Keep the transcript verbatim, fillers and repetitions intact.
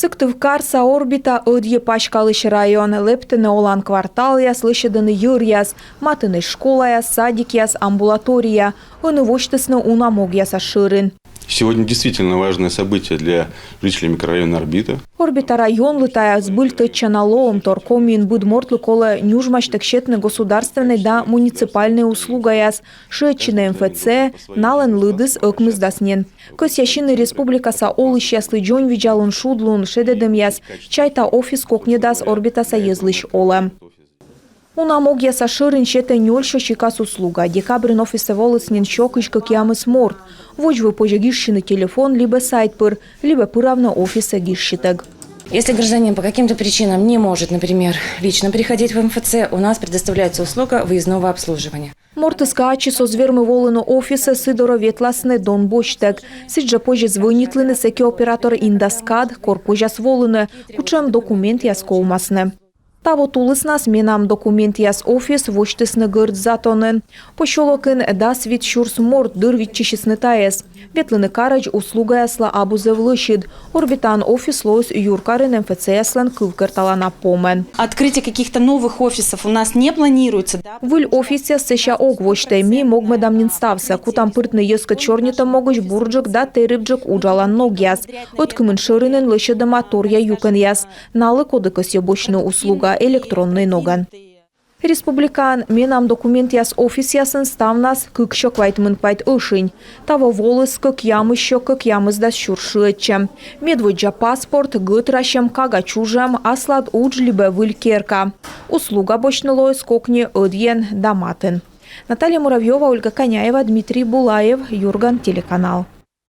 Сыктывкарса «Орбита» ӧдйӧ паськалысь район. Лэптӧны олан кварталъяс, лӧсьӧдӧны йӧръяс, матынӧсь школаяс, садикъяс, амбулатория. Ӧні восьтісны уна могъяса шӧрин. Сегодня действительно важное событие для жителей микрорайона Орбита. Орбита районлы тайӧ збыль тӧдчана лоӧмтор. Комиын быд мортлы колӧ нюжмасьтӧг сетны государственнӧй да муниципальнӧй услугаяс. Шыӧдчыны МФЦ, налӧн лыдыс ӧкмысдас нин. Кӧсъясьӧны республикаса олысьяслы дзоньвидзалун, шудлун шедӧдӧмъяс. Чайта, офис кокньӧдас Орбитаса йӧзлысь олӧм. Уна могъяса шӧрин сетӧ нёль сё сикас услуга. Декабрын офисӧ воліс нин сё кызь кӧкъямыс морт. Водзвыв позьӧ гижсьыны телефон либӧ сайт пыр, либӧ пыравны офисӧ гижсьытӧг. Если гражданин по каким-то причинам не может, например, лично приходить в МФЦ, у нас предоставляется услуга выездного обслуживания. Мортыс кӧ ачыс оз вермы волыны офисӧ, сы дорӧ ветласны дон босьттӧг. Сідзжӧ позьӧ звӧнитлыны сэки оператор индас кад, кор позяс волыны, кутшӧм документъяс ковмасны. Таво тулыснас «Менам документъяс» офис восьтісны Гӧрд Затонын. Посёлокын дас вит сюрс морт дыр виччысисны тайӧс. Ветлыны карӧдз услугаяслы абу зэв лӧсьыд. Орбитаын офис лоис юркарын МФЦ-яслӧн кывкӧрталана помӧн. Открытие каких-то новых офисов у нас не планируется, да? Выль офисъяс сэсся ог восьтӧй, ми могмӧдам нин ставсӧ. Кутам пыртны йӧзкӧд сёрнитӧм могысь бурджык да тэрыбджык уджалан ногъяс. Ӧткымын шӧринын лӧсьӧдӧма торъя юкӧнъяс. Налы, коді кӧсйӧ босьтны услуга, электроннӧй ногӧн. Республикаын «Менам документъяс» офисъясын ставнас кык сё квайтымын квайт ӧшинь. Таво воліс кӧкъямыс сё кӧкъямысдас сюрс шыӧдчӧм. Медводдза паспорт, гӧтрасьӧм, кага чужӧм, аслад удж либӧ выль керка. Услуга босьтны лоис кокни ӧдйӧн да матын. Наталья Муравьёва, Ольга Коняева, Дмитрий Булаев, «Юрган» телеканал.